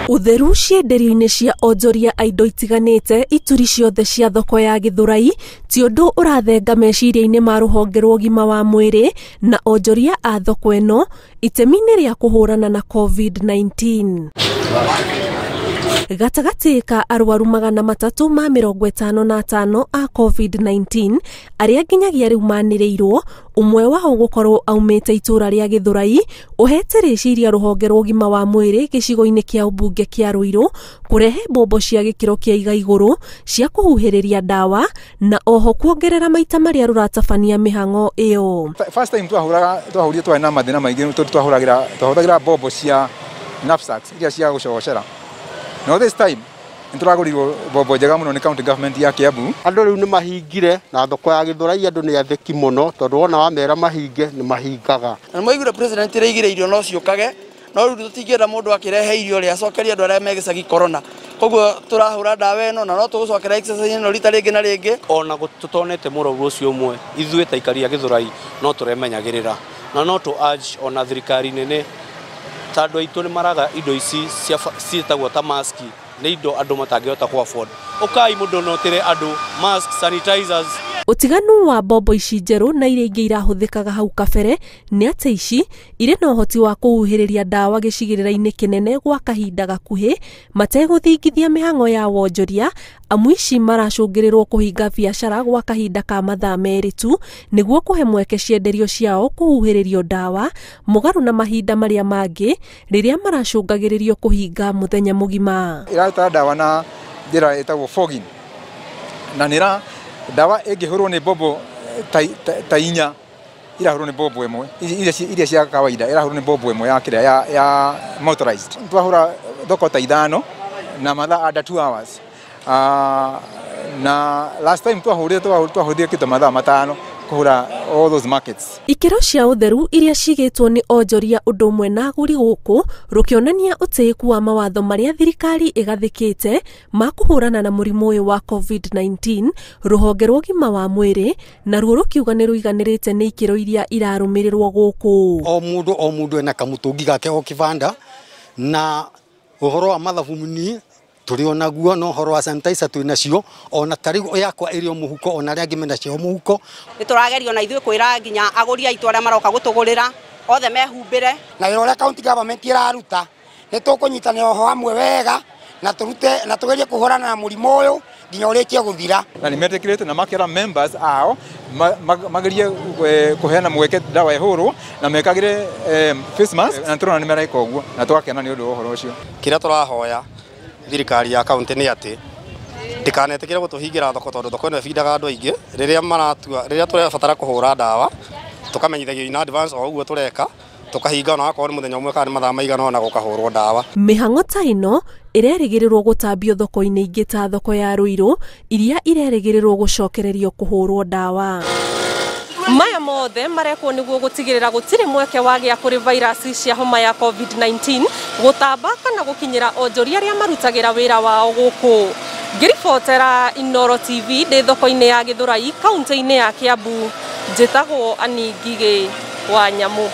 Ũtheru cienderio-inĩ cia onjoria a indo itiganĩte ituri ciothe cia thoko ya Gĩthũrai ti ũndũ ũrathenga meciria-inĩ ma rũhonge rwa ũgima wa mwĩrĩ na onjoria a thoko ĩno itemi-inĩ rĩa kũhũrana na COVID-19. Gatagatĩ ka arwaru 355 a COVID-19 arĩa nginyagia rĩu manĩrĩirwo, ũmwe wao gũkorwo aumĩte itũra rĩa Gĩthũrai ũhete rĩciria rũhonge rwa ũgima wa mwĩrĩ gĩcigo-inĩ kĩa ũmbunge kĩa Ruiru kũrehe mbombo cia gĩkĩro kĩa iga igũrũ cia kũhuhĩrĩria ndawa na oho kuongerera maita marĩa rũratabania mĩhang'o ĩyo. First time twahũrire twarĩ na mathĩna maingĩ tondũ twahũthagĩra mbombo cia knapsacks iria cia gũcogocera. No this time nĩtũragũrirwo mbombo njega mũno nĩ county government ya Kiambu. Andũ rĩu nĩ mahingire na thoko ya Gĩthũrai andũ nĩ atheki mũno tondũ wona wamera mahinge nĩ mahingaga. Na nĩmwaiguire president ĩraigire irio no ciũkage, no rĩu tũtingĩenda mũndũ akĩrehe irio rĩ acokerie andũ arĩa me gĩcagi corona. Koguo tũrahũra ndawa ĩno na no tũgũcokera exercise ĩno rita rĩngĩ na rĩngĩ. Ona tũtonete mũrwaru ũcio ũmwe ithuĩ ta aikari a Gĩthũrai no tũremenyagĩrĩra na no tũ urge ona thirikari nene ta andũ aitũ nĩ maraga indo ici ciĩtagwo ta maski nĩ indo andũ matangĩhota kũ afford. Ũkai mũndonotĩre andũ mask, sanitizers. Ũtiganu wa mbombo ici njerũ na iria ingĩ irahũthĩkaga hau kabere nĩ atĩ ici irĩ na ũhoti wa kũhuhĩrĩria ndawa gĩcigĩrĩra-inĩ kĩnene gwa kahinda gakuhĩ mategũthingithia mĩhang'o ya wonjoria, amu ici maracũngĩrĩrwo kũhinga biacara gwa kahinda ka mathaa 2 tu nĩguo kũhe mweke cienderio ciao kũhuhĩrĩrio ndawa mũgarũ na mahinda marĩa mangĩ rĩrĩa maracũngagĩrĩrio kũhinga mũthenya mũgima. Ĩraruta ndawa na njĩra ĩtagwo fogging na nĩra ndawa ĩngĩhũrwo nĩ mbombo ta inya irahũrwo nĩ mbombo ĩmwe iria cia kawaida irahũrwo nĩ mbombo ĩmwe ya kĩrĩa ya motorized. Twahũra thoko ta 5 na mathaa under 2 hours. Na last time twahũrire twahũthire kĩndũ mathaa 5 kũhũra all those markets. Ikĩro cia ũtheru iria cigĩtwo nĩ onjoria ũndũ ũmwe na agũri gũkũ rũkĩonania ũtĩĩku wa mawatho marĩa thirikari ĩgathĩkĩte ma kũhũrana na mũrimũ ũyũ wa COVID-19 rũhonge rwa ũgima wa mwĩrĩ naruo rũkiuga nĩ rũiganĩrĩte nĩ ikĩro iria irarũmĩrĩrwo gũkũ. O mũndũ ena kamũtũngi gake o kĩbanda na ũhoro wa mathabuni tũrĩ onaguo no ũhoro wa sanitizer twĩ nacio ona ta rĩu yakwa ĩrĩ o mũhuko ona arĩa angĩ menacio mũhuko. Nĩ tũragerio na ithuĩ kwĩra nginya agũri aitũ arĩa maroka gũtũgũrĩra othe mehumbĩre. Na wĩra ũrĩa county government ĩraruta nĩ tũkũnyitanĩra oho hamwe wega na tũrute na tũgerie kũhũrana na mũrimũ ũyũ nginya ũrĩkie gũthira. Na nĩ metĩkĩrĩte na makera members ao magerie kũheana mweke ndawa ĩhũrwo na mekagĩre face mask na tũrona nĩ maraika ũguo na tũgakena nĩ ũndũ wa ũhoro ũcio. Kĩrĩa tũrahoya thirikari ya county nĩ atĩ ndĩkanetĩkĩre gũtũhingĩra thoko tondũ thoko ĩno ĩbindaga andũ aingĩ rĩrĩa maratua rĩrĩa tũrabatara kũhũra ndawa tũkamenyithagio in advance o ũguo tũreka tũkahinga ona akorwo nĩ mũthenya ũmwe kana nĩ mathaa maigana ũna gũkahũrwo ndawa. Mĩhang'o ta ĩno ĩrerĩgĩrĩrwo gũtambio thoko-inĩ ingĩ ta thoko ya Ruiru iria irerĩgĩrĩrwo gũcokererio kũhũrwo ndawa. Maya mothe marekwo nĩguo gũtigĩrĩra gũtirĩ mweke wagĩa kũrĩ vairasi cia homa ya COVID-19 gũtamba kana gũkinyĩra onjoria arĩa marutagĩra wĩra wao gũkũ. Ngĩribotera Inooro TV ndĩ thoko-inĩ ya Gĩthũrai kaunti-inĩ ya Kiambu, njĩtagwo Annie Ngigĩ wa Nyamũ.